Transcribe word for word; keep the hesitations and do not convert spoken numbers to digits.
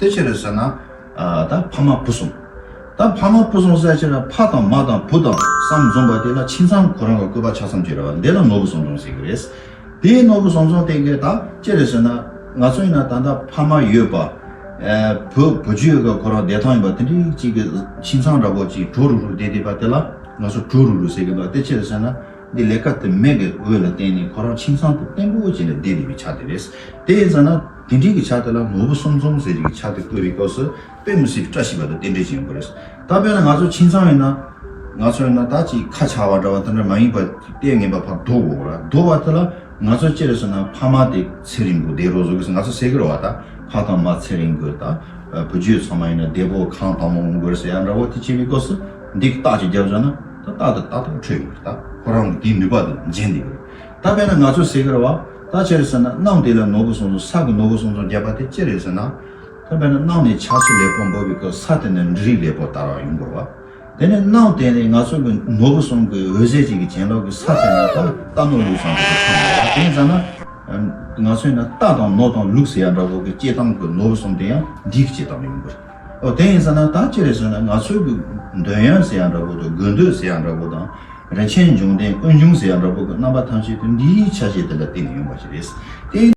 དེ་ཅི་རེད་ཟེར་ན། ཨ་ད་ཕ་མ་བུ་གསུམ། ད་ཕ་མ་བུ་གསུམ་ཟེར་ཅི་རེད། ཕ་དང་མ་དང་བུ་དང་གསུམ་འཛོམས་པ་དེ་ལ་ཁྱིམ་ཚང་ཁོ་རང་གི་བཀོད་པ་ཆ་ཚང་ཅིག་རེད་བ། འདི་ལ་ནོར་བུ་གསུམ་འཛོམས་ཟེར་གི་རེད། དེའི་ནོར་བུ་གསུམ་འཛོམས་དེ་གི་ད་ཅི་རེད་ཟེར་ན། ང་ཚོ་ཡིན་ན་ད་ལྟ་ཕ་མ་ཡོད་པ། ཨ་བུ་བུ་རྒྱུད་གི་ཁོ་རང་བདེ་ཐང་ཡིན་པ་དེ་འདྲའི་ཅིག་གི་ཁྱིམ་ཚང་འདྲ་པོ་ཅིག་གྲོགས་རུག་རུག་བསྡད་བསྡད་པ་དེ་ལ་ང་ཚོ་གྲོགས་རུག་རུག་ཟེར་གི་འདུག་དེ་ཅི་རེད་ཟེར་ན། འདི་ལས་ཀ་དེ་མེད་གི་འོས་ལ་བརྟེན་ནས་ཁོ་རང་ཁྱིམ་ཚང་དེ་བརྟན་པོ་བྱས་ནས་བསྡད་བསྡད་པའི་ཆ་དེ་རེད། དེ་ཡིན་ཙང་ན་དེ་འདྲའི་གི་ཆ་དེ་ལ་ནོར་བུ་གསུམ་འཛོམས་ཟེར་གྱི་ཆ་དེ་བཀོད་པའི་སྐབས་སུ་དཔེ་མི་སྲིད་བཀྲ་ཤིས་པ་དང་རྟེན་འབྲེལ་ཅན་ཡོང་གི་རེད། ད་དཔེར་ན་ང་ཚོ་ཁྱིམ་ཚང་ཡིན་ན། ང་ཚོ་ཡིན་ན་ད་ཅིག་ཁ་ཆག་པ་འདྲ་བ་དེ་འདྲ་མ་ཡིན་པ་ལྟས་ངན་པ་ཕར་ལྡོག་དགོས་ར། ལྡོག་པ་དེ་ལ་ང་ཚོ་ཅི་རེད་ཟེར་ན། ཕ་མ་དེ་ཚེ་རིང་པོ་བསྡད་རོགས་ཟེར་གི་ང་ཚོ་ཟེར་གི་རེད་བ། ད་ཕ་དང་མ་ཚེ་རིང་དགོས། ད་བུ་རྒྱུད་ཚང་མ་ཡིན་ན་བདེ་པོ་གང་དང་མོ་འོང་དགོས་ཟེར་ཡ་འདྲ་བོ་དེ་བྱེད་པའི་སྐབས་སུ་འདི་གི་རྟགས་ཅིག་བརྒྱབ་བཞག་ན་ད་རྟགས་དེ་ཏག་ཏག་འཕྲོད་ཡོང་གི་རེད། ད་ཁོ་རང་གི་དེའི་ནུས་པ་དེ་འཇོན་བསྡད་ཀྱི་རེད། ད་དཔེར་ན་ང་ཚོ་ཟེར་གི་རེད་བ། ད་ཅི་རེད་ཟེར་ན། གནམ་དེ་ལ་ནོར་བུ་གསུམ་འཛོམས། ས་གི་ནོར་བུ་གསུམ་འཛོམས་བརྒྱབ་པ་དེ་ཅི་རེད་ཟེར་ན། ད་དཔེར་ན་གནམ་ནས་ཆར་ཆུ་ལེགས་པོ་འབབ་པའི་སྐབས་ས་དེ་ནས་འབྲུ་རིགས་ལེགས་པོ་དར་བ་ཡོང་དགོས་རེད་བ། དེ་ནས་གནམ་དེ་ནས་ང་ཚོ་གི་ནོར་བུ་གསུམ་གི་འོད་ཟེར་ཅིག་གི་གྱེན་ལོག་གི་ས་དེ་ནས་ད་རྟ་ནོར་ལུག་གསུམ་གི་ཐོན་ཡོད་རེད། དེ་ཡིན་ཙང་ན་ང་ཚོས་ན་རྟ་དང་ནོར་དང་ལུག་ཟེར་ཡ་འདྲ་བོ་གི་སྐྱེ་སྟངས་གི་ནོར་བུ་གསུམ་དེ་ཡང་འདིའི་སྐྱེ་སྟངས་ཡོང་གི་རེད། ཨོ་དེ་ཡིན་ཙང་ན་ད་ཅི་རེད་ཟེར་ན། ང་ཚོའི་གི་འདོད་ཡོན་ཟེར་ཡ་འདྲ་བོ་དང་དགོས་འདོད་ཟེར་ཡ་འདྲ་བོ་དང་། རིན་ཆེན་འབྱུང་ལྡན་དབུལ་འབྱུང་ཟེར་ཡ་འདྲ་བོ་གི་རྣམ་པ་ཐམས་ཅད་དེ་འདིའི་ཆ་ཤས་དེ་ལ་བརྟེན་ནས་ཡོང་བ་ཞིག་རེད། དེ།